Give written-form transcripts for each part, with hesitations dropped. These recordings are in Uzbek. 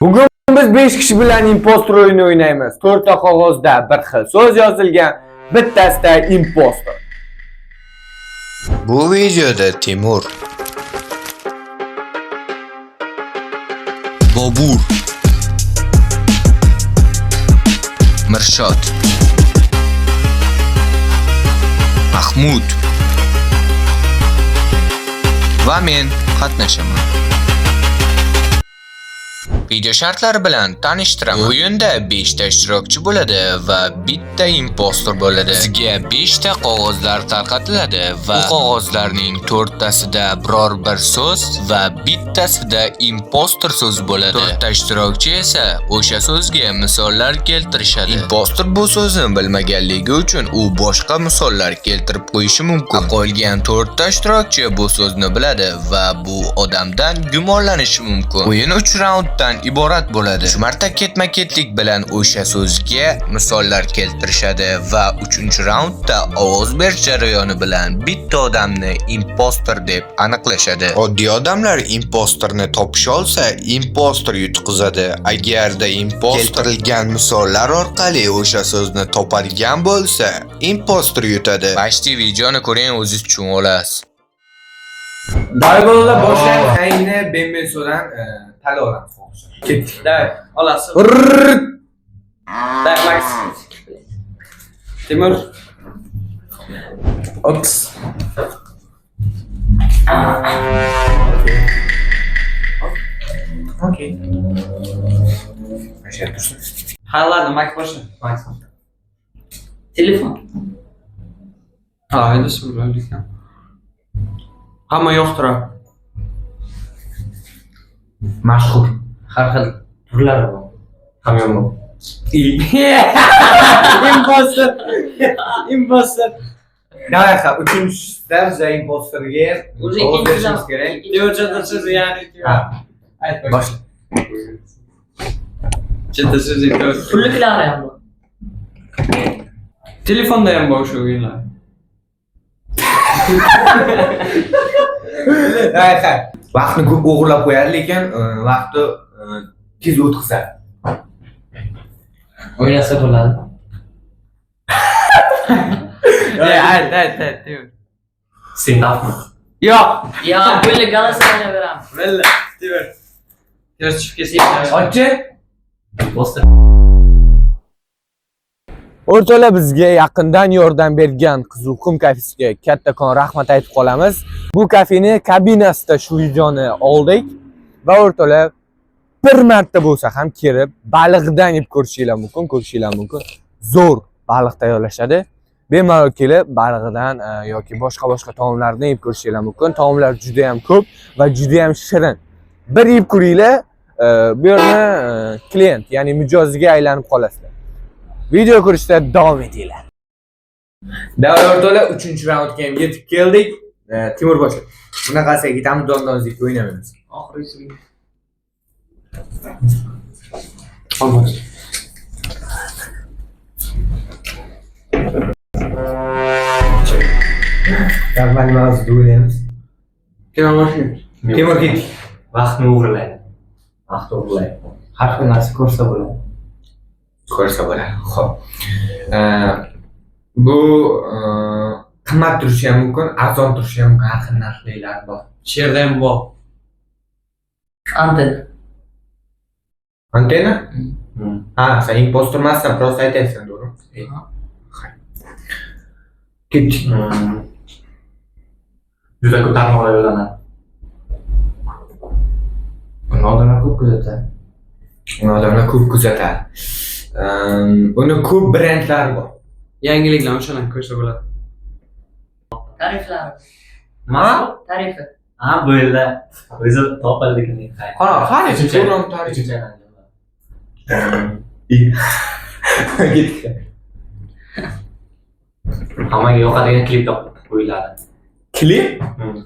Bugun biz 5 kishi bilan impostor o'yini o'ynaymiz. 4 ta qog'ozda bir xil so'z yozilgan, bittasida impostor. Bu videoda Timur, Bobur, Mirshod, Mahmud va men qatnashaman. Video shartlari bilan tanishtiraman. O'yinda 5 ta ishtirokchi bo'ladi va bitta impostor bo'ladi. Sizga 5 ta qog'ozlar tarqatiladi va bu qog'ozlarning 4 tasida biror bir so'z va bittasida impostor so'zi bo'ladi. 4 ta ishtirokchi esa o'sha so'zga misollar keltirishadi. Impostor bu so'zni bilmaganligi uchun u boshqa misollar keltirib qo'yishi mumkin. Qolgan 4 ta ishtirokchi bu so'zni biladi va bu odamdan gumonlanishi mumkin. O'yin 3 raunddan iborat bo'ladi. 3 marta ketma-ketlik bilan o'sha so'zga misollar keltirishadi va 3-raundda ovoz berish jarayoni bilan bitta odamni impostor deb aniqlashadi. Oddiy odamlar impostorni topisha olsa, impostor yutqizadi. Agarda impostor keltirilgan misollar orqali o'sha so'zni topadigan bo'lsa, impostor yutadi. Pashti videoni ko'ring, o'zingiz tushunib olasiz. Boybollar boshlaymiz. Ayni Bembesodan tala olamiz. Ketdik. Давай, olasiz. Rrrr. Давай, Max. Timur. Ops. Okey. Masha tursin. Ha, ладно, Max boshla. Max. Telefon. Ha, endi ekan. Hamma yoqtiradi. Mashhur. Har xil turlari bor. Hamyon bor. Imposter. Imposter. Давай, ha, uchinchisida biz impostorga Уже ovoz ikkinchi berishimiz raund. kerak. Timur chetda so'zi ya'ni Timur. Ha, Ayt boshla. Chetda so'zi imposter. Pulliklari ham bor. Telefonda ham bor o'sha o'yinlar. Давай, ha. Vaqtni ko'p o'g'irlab qo'yadi, lekin vaqtni tez o'tkazadi. O'ynasa bo'ladi. Ayt, ayt, ayt, Timur. Stand-upmi? Yo'q. Ya, böyle голосование beramiz. Billa, Timur. Timur tushib ketsa. Otchi. Imposter. O'rtoqlar bizga yaqindan yordam bergan Qizilqum kafesiga kattakon rahmat aytib qolamiz. Bu kafeni kabinasida shu videoni oldik va o'rtoqlar bir marta bo'lsa ham kelib baliqdan yeb ko'rishinglar mumkin, ko'rishinglar mumkin. Zo'r baliq tayyorlashadi. Bemalol kelib balig'idan yoki boshqa boshqa taomlardan yeb ko'rishinglar mumkin. Taomlar juda ham ko'p va juda ham shirin. Bir yeb ko'ringlar, bu yerni klient, ya'ni mijoziga aylanib qolasizlar. Video ko'rishda davom etinglar. Davr o'rtoqlar, 3-raundga ham yetib keldik. Timur boshla. Bunaqasiga ketamiz, dondonzikka o'ynamaymiz. Oxirgisi. Olmos. Normal mavzuda o'ynaymiz. Timur boshlaymiz. Timur ketdik. Vaqtni o'g'irlaydi. Vaqt o'g'irlaydi. Har xil narsa ko'rsa bo'ladi. Ko'rsa bo'ladi. Xo'p. Bu qimmat turishi ham mumkin, arzon turishi ham mumkin, har xil narxlar bor. Sherda ham bor. Anten. Antenna? Hmm. Ha, sen impostor emassan, просто aytaysan, to'g'rimi? Ha. Ketdik. Hmm. Juda ko'p tarmoqlar yo'llanadi. Uni odamlar ko'p kuzatadi. Uni odamlar ko'p kuzatadi. Uni ko'p brendlari bor. Yangiliklar o'shadan ko'rsa bo'ladi. Tariflari. Nima? Tarifi. Ha, bo'ldi. O'zi topildi kimning. Qara, qani, Uchinchi. to'g'ri tarif. Uchinchi aylanadi. Ketdik. Hammaga yoqadigan klip yoqib qo'yiladi. Klip? Hmm.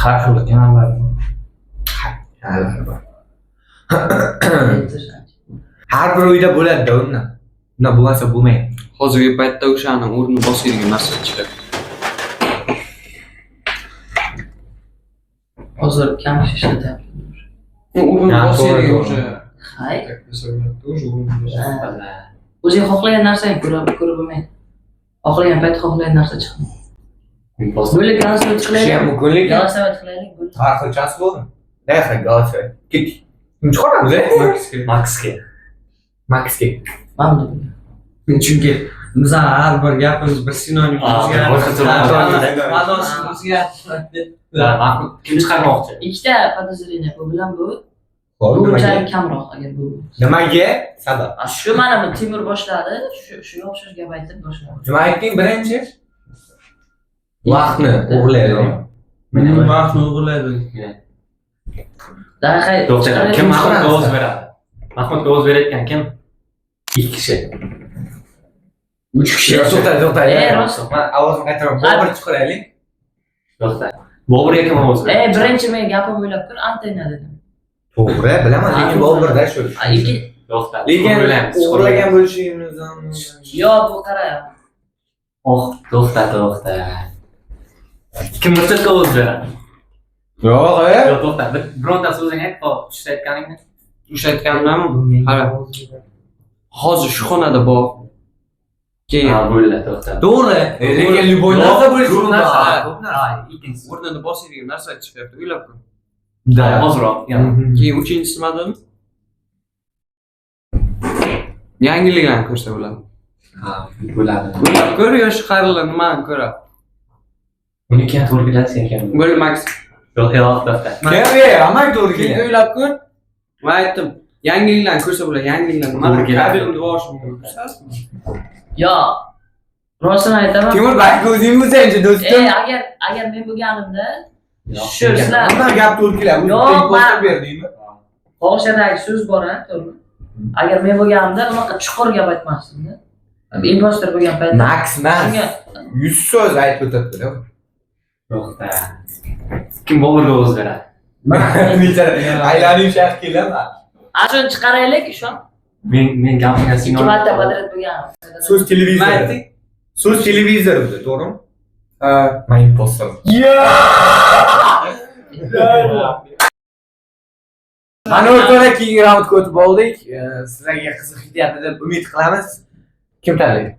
Har xil kanallar bor. Kanallar bor. Har bir uyda bo'ladi-da undan. Undan bo'lmasa bo'lmaydi. Hozirgi paytda o'shani o'rnini bosadigan narsa chiqadi. Hozir Hozir kam kishi ishlatyapti. O'rnini Ha, bosaylik to'g'ri, o'sha. Hay. Так desa bo'ladi, уже o'rnini bosaylik. O'zing xohlagan narsani ko'rib ko'rib bo'lmaydi. Xohlagan payt xohlagan narsa chiqmaydi. Imposter. Bo'ldi, голосовать Chiqishi ham qilaylik. mumkin lekin. Голосовать qilaylik, bo'ldi. Har xil chans bo'ldi. Nayxa, голосовать. Ketdik. Kim chiqaramiz, e? Maxga. Maxga. Maxga. Mana bu. Chunki bizani har bir gapimiz bir sinonim Aa, o'zgaradi. boshqa Ma'nosi Ha. o'zgaradi. Mahmud kim chiqarmoqchi? Ikkita подозрение bu bilan bu. Xo'p, Bu nimaga? unchalik kamroq agar bu. Nimaga? Sabab. A, shu mana bu Timur boshladi, shu shunga o'xshash gap aytib boshladi. Nima aytding birinchi? Vaqtni o'g'irlaydi. Vaqtni o'g'irlaydi. Daqiqa To'xta, kim Mahmudga Chiqaramiz. ovoz beradi? Mahmudga ovoz berayotgan kim? Ikki kishi. 3 kishi. To'xta, to'xta. E, rost. Men ovozimni qaytaraman. Bobur chiqaraylik. To'xta. Boburga kim ovoz E, beradi? birinchi men gapim o'ylab ko'r, antenna dedim. To'g'ri, bilaman, lekin Boburda shu. A, ikki To'xta. Lekin O'ylaymiz, o'g'irlagan bo'lishimiz ham yo bu qara. Oh, to'xta, to'xta. Kim Murtatga ovoz beradi? Yo'q, e. Yo'q, to'xta. Birontasi o'zing ayt, hop, tushda aytganingni. O'sha aytganimdanmi? Qara. Hozir shu xonada bor. Keyin. Ha, bo'ldi, to'xta. To'g'ri. Lekin любой Yo'q, narsa bo'lishi ko'p mumkin. narsa, Ha. ko'p narsa. Ikkinchisi. O'rnini bosadigan narsa chiqyapti, o'ylab ko'r. Да. Ozroq, yana. Keyin uchinchisi nima dedim? Yangiliklarni ko'rsa bo'ladi. Ha, bo'ladi. O'ylab ko'r, yoshi qarilar nimani ko'radi? Uniki ham to'g'ri keladi, seniki ham. Bo'l Max. Yo'q, yo'q, to'xta. Kim, e, hamma to'g'ri Keyin keladi. o'ylab ko'r. Men aytdim, yangiliklarni ko'rsa bo'ladi, yangiliklar nimani To'g'ri keladi. kabelni borishi mumkin. Ko'rsasizmi? Yo. Rostini aytaman. Timur balki o'zing bo'lsangchi, E, do'stim. agar men bo'lganimda Yo'q, shu sizlar Hamma gap to'g'ri keladi. Yo'q, Imposter man- berdingmi? Qo'shadagi so'z bor, ha, to'g'rimi? Agar men bo'lganimda unaqa chuqur gap aytmasdim-da. Imposter bo'lgan paytda. Max, Max. Shunga 100 so'z aytib o'tadi. To'xta. Kim Boburga ovoz beradi? Bechora aylanib shayx kelama. A, shuni chiqaraylik, ishon. Men gapimga Ikki sinonim. marta подряд bo'lgan. So'z Nima televizor. aytding? So'z televizor dedi, to'g'rimi? Ha. Men imposter. Mana o'rtoqlar, keyingi raundga o'tib oldik. Sizlarga qiziq ketyapti deb umid qilamiz. Kim tanlaydi?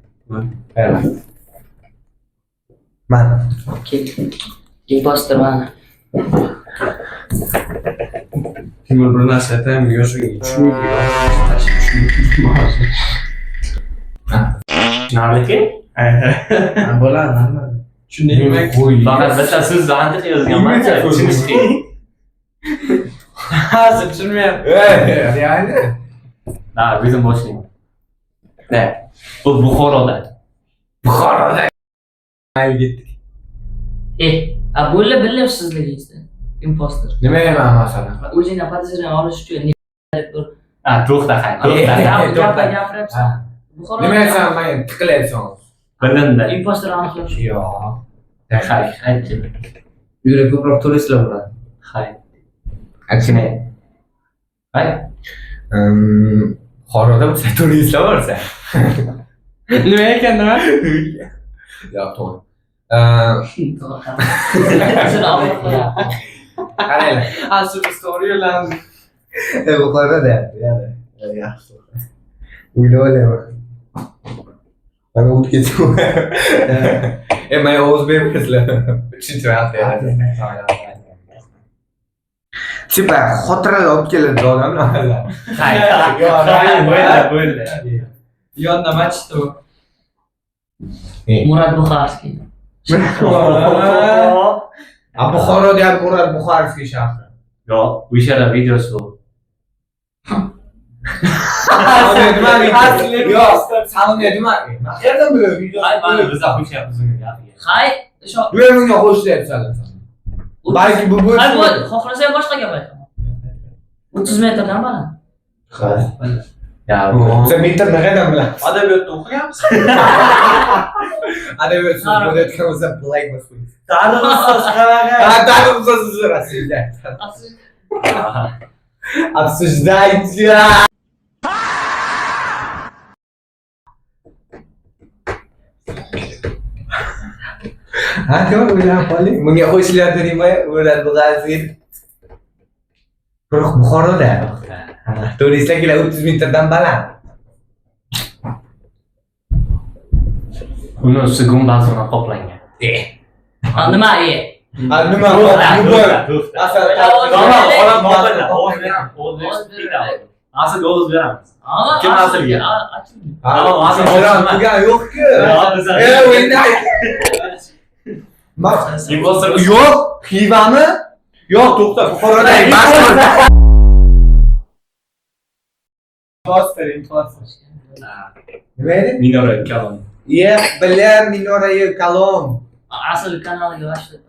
Man. Imposter mana. Timur bir narsa aytaymi? Yoshliging tushmaydi. Tushunarliki? Bo'ladi, nima? Tushundingmi? Faqat bitta so'zni aniq yozganman. Inglizcha so'z. Tushunish qiyin. Hozir tushunmayapti. Реально? Ha, o'zim boshlayman. Ne? Bu Buxoroda. Buxoroda. Mayli ketdik. E, a bo'ldi bilib sizligingizda. Imposter. Nima man masalan? O'zingdan подозрение olish uchun deb bir Ha, to'xta, hay, to'xta. gap to'xta. gapiryapsan. Buxoro. Nima aytsam men tiqilayapsan. Bilindi. Imposter aniqlash. Yo'q. Hay, hay. Uyda ko'proq turistlar boradi. Hay. Aksine. Hay. Buxoroda bo'lsa turistlar borsa. Nima ekan nima? Yo'q, to'g'ri. Shuni olib qo'yadi. Qaranglar. Asl biz to'g'ri yo'llanamiz. Buxoroda deyapti, yana. Yaxshi. O'ylab olayman. Mana o'tib ketdim. E, men ovoz bermaysizlar. Uchinchi marta. Типа xotiralar olib keladi odamlar. Hay. Hay, bo'ldi, bo'ldi. Yonda machit bu. Murad Buxarskiy. A Buxoroda ham Murad Buxarskiy shahri. Yo'q, o'sha yerda videosi bor. Nima video? Yo'q, salomga nima? Men qayerdan bilaman video? Hay, mana biz ham qo'shyapmiz unga gapiga. Hay, o'sha Nima bunga qo'shilyapsan? Balki bu Hay, bu bo'lsin. xohlasang boshqa gap aytaman. 30 metrdan baland. Ya, Sen metrni qayerdan bilasiz? Adabiyotda o'qiganmiz. Adabiyot so'z bo'layotgan bo'lsa Black Moscow. Tarix ustasi qanaqa? Ha, tarix ustasi Rossiyada. Обсуждайте. Ha, nima o'ylab qolding? Bunga qo'shilyapti deyman, Murad Buxarskiy. Biroq Buxoroda. Turistlar keladi 30 metrdan baland. Uni usti gumbaz bilan qoplangan. Ha, nima e? Ha, nima? To'xta. Asal Tamam, odam Ovoz topildi. Ovoz beramiz. Ovoz beramiz. Asl ovoz beramiz. Ha, Kim asilga? Asilga. Tamam, asl Tugan yo'q-ku. E, o'yinda. Impostor. Yo'q, Xivami? Yo'q, to'xta, Buxoroda impostor. Impostor, impostor. Nima edi? Minora kalon. Ye, bilar Minorayi Kalon. Asl kanaliga boshlab.